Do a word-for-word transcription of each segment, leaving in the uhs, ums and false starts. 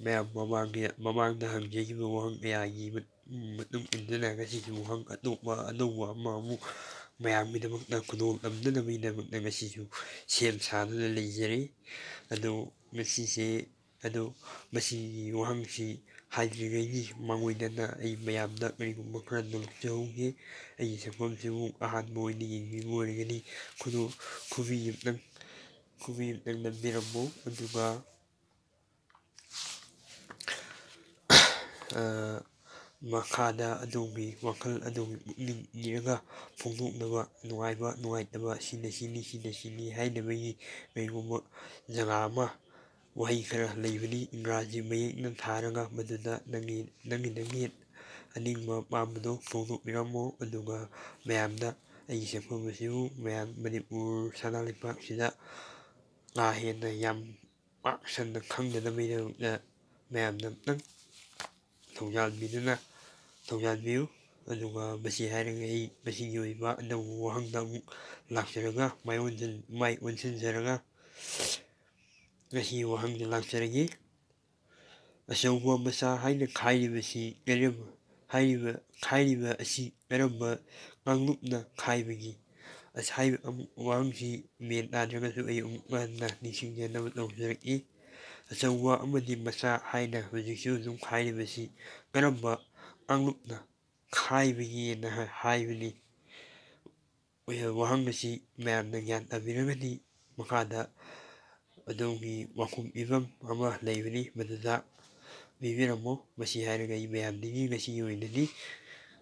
ꯃꯌꯥꯝ ꯃꯃꯥꯡꯒꯤ, ꯃꯃꯥꯡꯗ ꯍꯪꯖꯈꯤꯕ ꯋꯥꯍꯪ ꯀꯌꯥꯒꯤ ꯃꯇꯨꯡ ꯏꯟꯗꯨꯅ ꯉꯁꯤꯁꯨ ꯋꯥꯍꯪ ꯑꯇꯣꯞꯄ ꯑꯅꯧꯕ ꯑꯃ ꯑꯃꯨꯛ ꯃꯌꯥꯝꯒꯤꯗꯃꯛꯇ ꯈꯨꯗꯣꯜ ꯇꯝꯅꯅꯕꯒꯤꯗꯃꯛꯇ ꯉꯁꯤꯁꯨ ꯁꯦꯝ ꯁꯥꯗꯨꯅ ꯂꯩꯖꯔꯤ꯫ ꯑꯗꯣ ꯉꯁꯤꯁꯦ, ꯑꯗꯣ ꯃꯁꯤꯒꯤ ꯋꯥꯍꯪꯁꯤ ꯍꯥꯏꯗ꯭ꯔꯤꯉꯩꯒꯤ ꯃꯥꯡꯑꯣꯏꯅꯅ ꯑꯩ ꯃꯌꯥꯝꯗ ꯀꯔꯤꯒꯨꯝꯕ ꯈꯔ ꯅꯣꯂꯨꯛꯆꯍꯧꯒꯦ꯫ ꯑꯩꯒꯤ ꯁꯛꯐꯝꯁꯤꯕꯨ ꯑꯍꯥꯟꯕ ꯑꯣꯏꯅ ꯌꯦꯡꯕꯤꯕ ꯑꯣꯏꯔꯒꯗꯤ ꯈꯨꯗꯣ-, ꯈꯨꯕꯤ ꯑꯃꯇꯪ, ꯈꯨꯕꯤ ꯑꯃꯇꯪ ꯅꯝꯕꯤꯔꯝꯃꯣ꯫ ꯑꯗꯨꯒ ꯃꯈꯥꯗ ꯑꯗꯣꯝꯒꯤ ꯋꯥꯈꯜ, ꯑꯗꯣꯝꯒꯤ ꯄꯨꯛꯅꯤꯡ ꯏꯔꯒ ꯐꯣꯡꯗꯣꯛꯅꯕ, ꯅꯨꯡꯉꯥꯏꯕ, ꯅꯨꯡꯉꯥꯏꯇꯕ, ꯁꯤꯅ ꯁꯤꯅꯤ, ꯁꯤꯅ ꯁꯤꯅꯤ ꯍꯥꯏꯅꯕꯒꯤ ꯀꯔꯤꯒꯨꯝꯕ ꯖꯒꯥ ꯑꯃ, ꯋꯥꯍꯩ ꯈꯔ ꯂꯩꯕꯅꯤ, ꯏꯪꯒ꯭ꯔꯥꯖꯤ ꯃꯌꯦꯛꯅ ꯊꯥꯔꯒ, ꯃꯗꯨꯗ ꯅꯪꯒꯤ, ꯅꯪꯒꯤ, ꯅꯪꯒꯤ ꯑꯅꯤꯡꯕ ꯑꯄꯥꯝꯕꯗꯣ ꯐꯣꯡꯗꯣꯛꯄꯤꯔꯝꯃꯣ꯫ ꯑꯗꯨꯒ ꯃꯌꯥꯝꯗ ꯑꯩꯒꯤ ꯁꯛꯐꯝ ꯑꯁꯤꯕꯨ ꯃꯌꯥꯝ ꯃꯅꯤꯄꯨꯔ ꯁꯅꯥ ꯂꯩꯕꯥꯛꯁꯤꯗ ꯀꯥ ꯍꯦꯟꯅ ꯌꯥꯝ ꯄꯥꯛ ꯁꯟꯅ ꯈꯪꯅꯅꯕꯒꯤꯗꯃꯛꯇ ꯃꯌꯥꯝꯅ ꯑꯃꯨꯛꯇꯪ ꯊꯧꯖꯥꯜꯕꯤꯗꯨꯅ, ꯊꯧꯖꯥꯜꯕꯤꯌꯨ꯫ ꯑꯗꯨꯒ ꯃꯁꯤ ꯍꯥꯏꯔꯒ ꯑꯩ ꯃꯁꯤꯒꯤ ꯑꯣꯏꯕ ꯑꯅꯧꯕ ꯋꯥꯍꯪꯗ ꯑꯃꯨꯛ ꯂꯥꯛꯆꯔꯒ, ꯃꯥꯏ ꯑꯣꯟꯁꯤꯟ-, ꯃꯥꯏ ꯑꯣꯟꯁꯤꯟꯖꯔꯒ ꯉꯁꯤ ꯋꯥꯍꯪꯗ ꯂꯥꯛꯆꯔꯒꯦ꯫ ꯑꯆꯧꯕ ꯃꯆꯥ ꯍꯥꯏꯅ ꯈꯥꯏꯔꯤꯕꯁꯤ ꯀꯔꯝ-, ꯍꯥꯏꯔꯤꯕ, ꯈꯥꯏꯔꯤꯕ ꯑꯁꯤ ꯀꯔꯝꯕ ꯀꯥꯡꯂꯨꯞꯅ ꯈꯥꯏꯕꯒꯦ? ꯑꯁ, ꯍꯥꯏꯔꯤꯕ ꯑꯃꯨꯛ ꯋꯥꯍꯪꯁꯤ ꯃꯦꯟ ꯇꯥꯗ꯭ꯔꯒꯁꯨ ꯑꯩ ꯑꯃꯨꯛ ꯍꯟꯅ ꯅꯤꯡꯁꯤꯡꯖꯅꯕ ꯇꯧꯖꯔꯛꯏ꯫ ꯑꯆꯧꯕ ꯑꯃꯗꯤ ꯃꯆꯥ ꯍꯥꯏꯅ ꯍꯧꯖꯤꯛꯁꯨ ꯑꯗꯨꯝ ꯈꯥꯏꯔꯤꯕꯁꯤ ꯀꯔꯝꯕ ꯀꯥꯡꯂꯨꯞꯅ ꯈꯥꯏꯕꯒꯦꯅ ꯍꯥꯏ-, ꯍꯥꯏꯕꯅꯤ꯫ ꯋꯥꯍꯪ ꯑꯁꯤ ꯃꯌꯥꯝꯅ ꯒ꯭ꯌꯥꯟ ꯇꯥꯕꯤꯔꯒꯗꯤ ꯃꯈꯥꯗ ꯑꯗꯣꯝꯒꯤ ꯋꯥꯐꯝ ꯄꯤꯐꯝ ꯑꯃ ꯂꯩꯕꯅꯤ, ꯃꯗꯨꯗ ꯄꯤꯕꯤꯔꯝꯃꯣ꯫ ꯃꯁꯤ ꯍꯥꯏꯔꯒ ꯑꯩ ꯃꯌꯥꯝꯗꯒꯤ ꯉꯁꯤꯒꯤ ꯑꯣꯏꯅꯗꯤ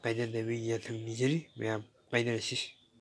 ꯀꯥꯏꯅꯅꯕꯒꯤ ꯌꯥꯊꯪ ꯅꯤꯖꯔꯤ꯫ ꯃꯌꯥꯝ ꯀꯥꯏꯅꯔꯁꯤ꯫